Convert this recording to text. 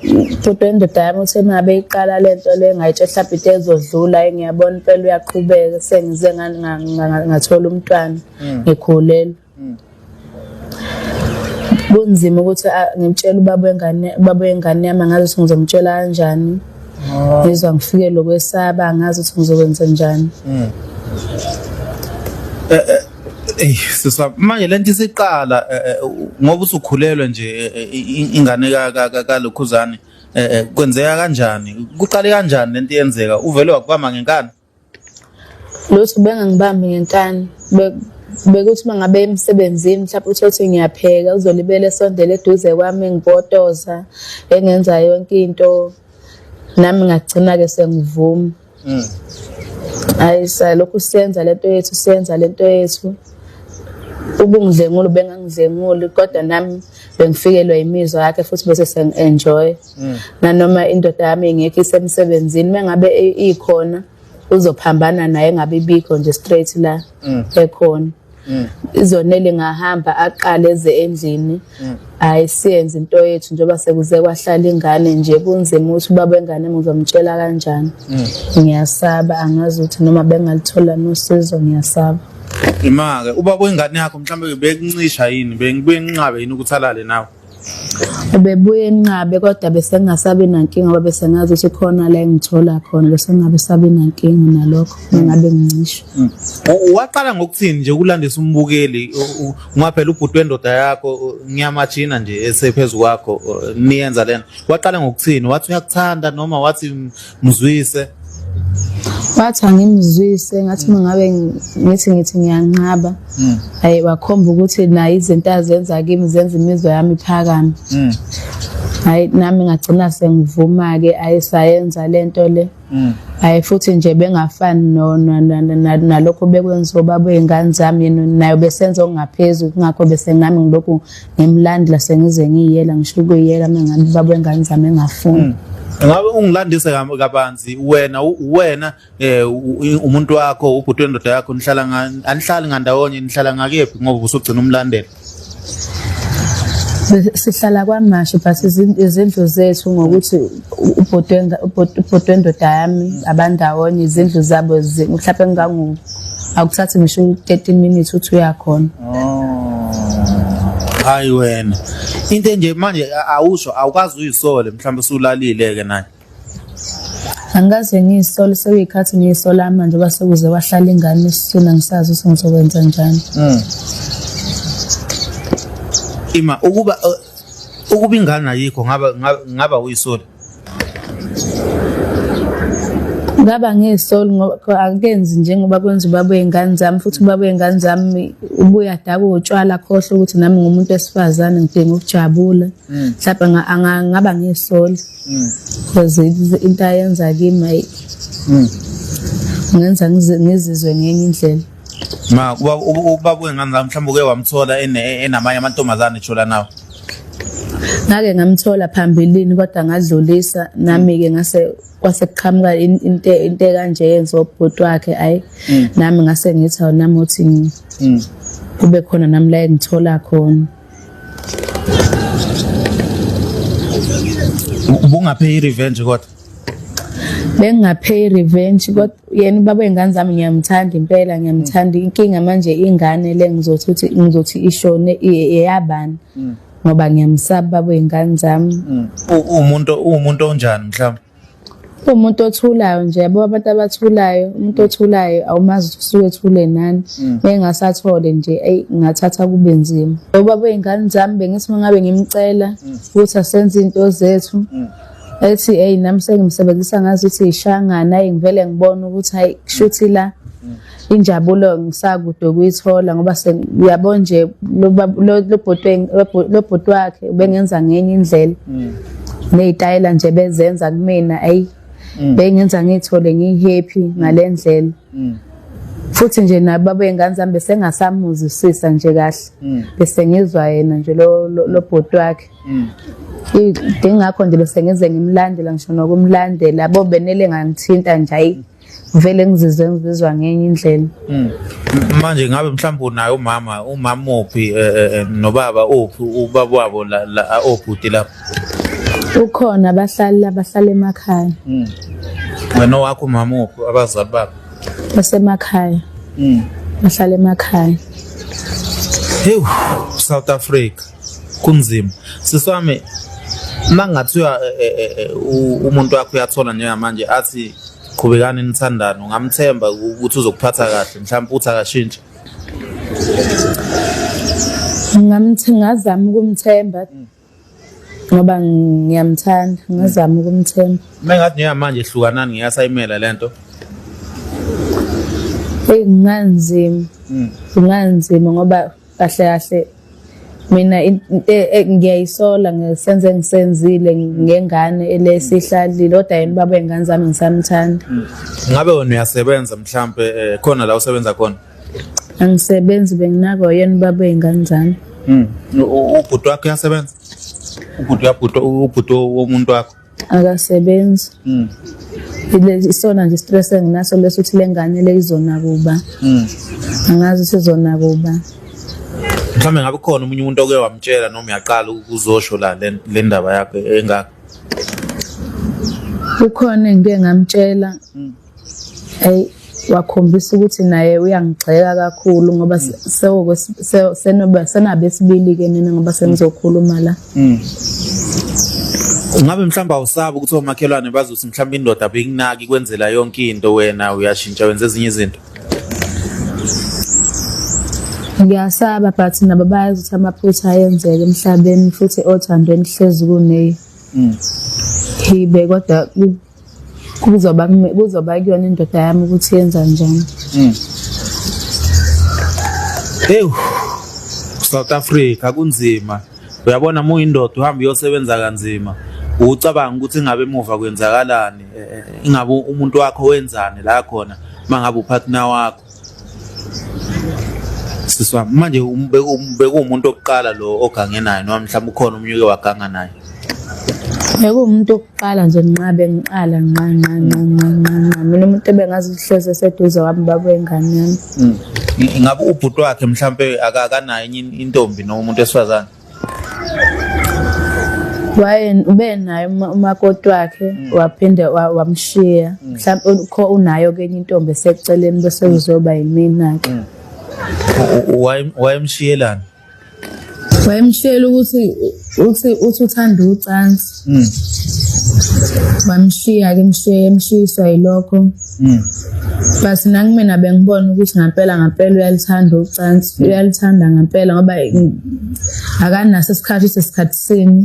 Ubhuti wendoda yami uthe uma beyiqala le nto le ngayitshela mhlawumbe into ezodlula ngiyabona impela uyaqhubeka sengize ngathola umntwana ngikhulelwe. Kunzima ukuthi ngimtshele ubaba wengane, ubaba wengane yami angazi ukuthi ngizomtshela kanjani. Ngizwa ngifikelwe ukwesaba angazi ukuthi ngizokwenza njani. Ey sisa manje lento isiqala ngoba usukhulelwe nje ingane kaLokhuzane kwenzeka kanjani? Kuqale kanjani lento iyenzeka? Uvele wakubamba ngenkani? Lutho bengangibambi ngenkani. Bekuthi uma ngabe emsebenzini mhlawumbe uthole ukuthi ngiyapheka uzolibele esondele eduze kwami engipotoza engenza yonke into nami ngagcina-ke sengivuma. Hhayi salokhu siyenza lento yethu siyenza lento yethu. Ubungidlengula ubengangidlenguli kodwa nami bengifikelwa imizwa yakhe futhi bese sengi-enjoy. Nanoma indoda yami ingekho isemsebenzini uma ngabe ikhona uzophambana naye engabe ibikho nje straight la ekhona. Izonele ngahamba aqale eze endlini hayi siyenze into yethu njengoba sekuze kwahlala ingane nje kunzima ukuthi ubaba wengane ngizomtshela kanjani. Ngiyasaba angazi ukuthi noma bengalithola nosizo ngiyasaba. Ima-ke ubaba wengane yakho mhlawumbe bekuncisha yini benqabe yini ukuthi alale nawe? Ubebuye enqabe kodwa bese ngingasabi nankinga ngoba bese ngazi ukuthi khona la engithola khona bese ngingabe sabi nankinga nalokho ngingabe ngincishwa. Waqala ngokuthini nje ukulandisa umbukeli ngoba phela ubhuti wendoda yakho ngiyamajina nje esephezu kwakho niyenza lena. Waqala ngokuthini? Wathi uyakuthanda noma wathi mzwise? Wathi angimzwise ngathi uma ngabe ngithi ngiyanqaba hayi wakhomba ukuthi naye izinto azenza kimi zenza imizwa yami iphakame. Hayi nami ngagcina sengivuma-ke ayi sayenza le nto le. Hayi futhi nje bengafani nalokho bekwenziwa ubaba wey'ngane zami yena naye besenza okungaphezulu kungakho bese nami ngilokhu ngimlandela sengize ngiyiyela ngisho ukuyiyeka uma ngabe ubaba wengane zami engafuni. Ngabe ungilandise kabanzi wena wena umuntu wakho ubhuti wendoda yakho nihlala anihlali ngandawonye nihlala ngakephi ngoba usugcina umlandela? Sihlala kwaMashu but izindlu zethu ngokuthi ubhuti wendoda yami abandawonye izindlu zabo mhlawumbe ngangu akuthathi ngisho u-30 minutes uthi uyakhona. Hayi wena into enje manje awusho awukazi uyisole mhlawumbe usulalile ke naye. Angikaze ngiyisole sekuyikhathi ngiyisola manje ngoba sekuze kwahlala ingane esiswini angisazi ukuthi ngizokwenza njani. Ima ukuba ingane ayikho ngaba uyisole. Ngaba ngiyisole ngoba akukenzi njengoba kwenza ubaba wey'ngane zami futhi ubaba wey'ngane zami ubuye adakwe utshwala akhohlwe ukuthi nami ngumuntu wesifazane ngidinga ukujabula. Mhlawumbe ngaba ngiyisole. Because into ayenza kimi ayi ngenza ngizizwe ngenye indlela. Ma ubaba wengane zami mhlawumbe uke wamthola enamanye amantombazane ejola nawo. Ngake ngamthola phambilini kodwa ngadlulisa nami-ke ngase kwase kuqhamuka into ekanje yenziwa ubhuti wakhe ayi nami ngase ngithi awu nami uthi kube khona nami la engithola khona. Ubungaphe i-revenge kodwa? Bengingaphe i-revenge kodwa yena ubaba wey'ngane zami ngiyamthanda impela ngiyamthanda. Inkinga manje ingane le ngizothi ukuthi ngizothi ishone eyabani ngoba ngiyamsaba ubaba wey'ngane zami. Uwumuntu onjani mhlawumbe? Umuntu othulayo nje yabo abantu abathulayo umuntu othulayo awumazi ukuthi usuke ethule nani. Mengasathole nje eyi ngathatha kube nzima. Ubaba wey'ngane zami bengithi uma ngabe ngimcela ukuthi asenze iy'nto zethu ethi eyi nami sengimsebenzisa ngazi ukuthi ishangana ayi ngivele ngibone ukuthi hayi kushuthi la injabulo ngisakude ukuyithola ngoba uyabo nje lo bhuti wakhe ubengenza ngenye indlela ney'tayela nje bezenza kumina ayi bengenza ngiyithole ngiyi-happy ngale ndlela. Futhi nje nabo babey'ngane zami besengasamuzwisisa nje kahle bese ngizwa yena nje lo bhuti wakhe. Ingakho nje bese ngize ngimlandela ngisho nokumlandela yabo benele ngangithinta nje ayi vele ngizizwe ngizizwa ngenye indlela. Manje ngabe mhlawumbe unaye umama umama uphi nobaba uphi ubaba wabo la obhuti lapho? Ukhona abahlali abahlala emakhaya. Wena owakho umama uphi, abazali bakho? Basemakhaya. Bahlala emakhaya. Hewu, South Africa kunzima. Sisi wami, mangathiwa umuntu wakho uyathola njengamanje athi qhubekani nithandane, ungamthemba ukuthi uzokuphatha kahle, mhlawumbe uthi akashintshe? Ngazama ukumthemba ngoba ngiyamthanda, ngazama ukumthemba. Mengathi njengamanje hlukanani, ngiyasayimela lento. Eyi, kunganzima. Kunganzima ngoba kahle kahle mina ngiyayisola ngesenzo engisenzile ngengane elesihlalile, kodwa yena ubaba wey'ngane zami ngisamthanda. Ngabe wena uyasebenza mhlampe, khona la usebenza khona? Angisebenzi, benginakwa yena ubaba wey'ngane zami. Ubhuti wakho uyasebenza? Ubhuti uyabhuti, ubhuti womuntu wakho? Akasebenzi. Isona nje stress enginaso leso ukuthi le ngane le izona kuba. Angazi ukuthi izona kuba. Mhlawumbe ngabe khona omunye umuntu oke wamtshela noma uyaqala ukuzosho la le ndaba yakho engaka? Ukhona engike ngamtshela. Eyi, wakhombisa ukuthi naye uyangigxeka kakhulu ngoba senabesibili-ke mina ngoba sengizokhuluma la. Ngabe mhlawumbe awusabi ukuthi omakhelwane bazothi mhlawumbe indoda bekunaki kwenzela yonke into, wena uyashintsha wenza ezinye izinto? Ngiyasaba, but nabo bayazi ukuthi amaphutha ayenzeka emhlabeni futhi othandweni hlezi kune hibe, kodwa kuzoba kuyona indoda yami ukuthi yenza njani. Ewu, South Africa kunzima. Uyabona uma uyindoda uhamba uyosebenza kanzima, ucabanga ukuthi ingabe emuva kwenzakalani, ingabe umuntu wakho wenzani la khona mangabe upartner wakho. Sisi wami, manje bekuwumuntu wokuqala lo ogange naye noma mhlawumbe ukhona omunye oke waganga naye? Bekuwumuntu wokuqala nje nqabe ngiqala nqa nqa nqa nqa nqa nqa. Mina umuntu ebengazi uhlezi eseduze kwami ubaba wengane yami. Ingabe ubhuti wakhe mhlampe akanayo enye intombi noma umuntu wesifazane? Waye ubenaye umakoti wakhe, waphinde wamshiya. Mhlawumbe unayo ke enye intombi eseceleni bese kuzoba yimina-ke. Wayemshiyelani? Wayemshiyela ukuthi uthi uthanda ucansi. Wamshiya-ke, emshiya emshiyiswa yilokho. But nakumina bengibona ukuthi ngampela ngampela uyalithanda ucansi, uyalithanda ngampela ngoba akanaso isikhathi sesikhathi sini.